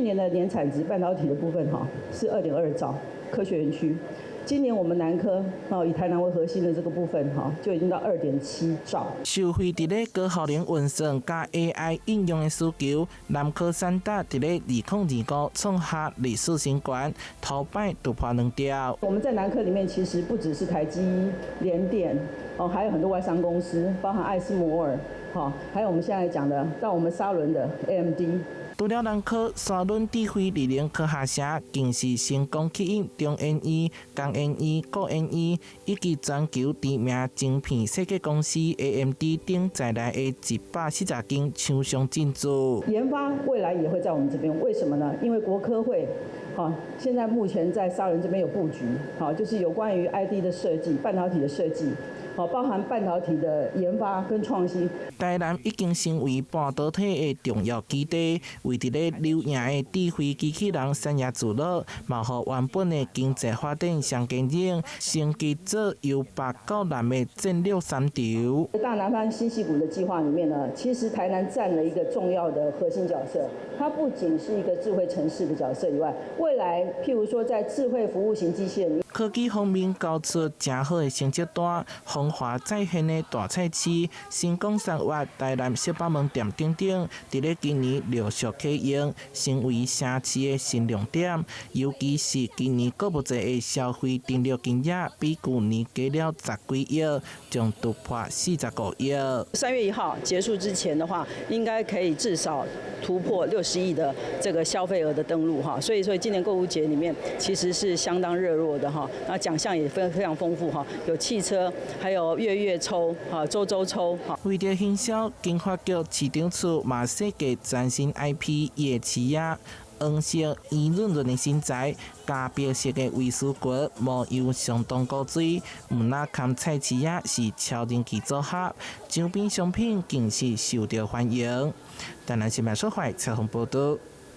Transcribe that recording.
年的年產值半導體的部分哈是2.2兆，科學園區。今年我們南科哦，以台南為核心的這個部分哈，就已經到2.7兆。受惠佇咧高效能運算佮 AI 應用的需求，南科散達佇咧2025創下歷史新高，頭擺突破2兆。我們在南科裡面其實不只是台積、聯電，哦，還有很多外商公司，包含艾斯摩爾，哈，還有我們現在講的到我們沙崙的 AMD。除了南科，沙崙智慧智能科學城更是成功吸引中研院、工研院、國研院以及全球知名晶片設計公司 AMD 等在內的140間廠商進駐。研發未來也會在我們這邊，為什麼呢？因為國科會，好，現在目前在沙崙這邊有布局，好，就是有關於 ID 的設計、半導體的設計。好，包含半導體的研發跟創新。台南已經成為半導體的重要基地，為佇咧柳營的智慧機器人產業聚落，嘛予原本的經濟發展上堅強，升級做由北到南的戰略三軸。大南方新矽谷的計劃裡面呢，其實台南佔了一個重要的核心角色。它不僅是一個智慧城市的角色以外，未來譬如說在智慧服務型機器人。科技方面交出誠好的成績單，風華再現的大菜市、新港三越、台南小北門店等等，佇咧今年陸續啟用，成為城市的新亮點。尤其是今年購物節的消費登錄金額比舊年加了10幾億，將突破45億。3月1號結束之前的話，應該可以至少突破60億的這個消費額的登錄哈。所以今年購物節裡面其實是相當熱絡的哈。那獎項也非非常豐富哈，有汽車，還有月月抽，哈，週週抽。哈。為著行銷，經發局市長處嘛設計全新 IP 夜市仔，黃色圓潤潤的身材，加白色的蕾絲裙，模樣相當古錐。毋但崁菜市仔是超人氣組合，周邊商品更是受到歡迎。台南新聞所採訪報導。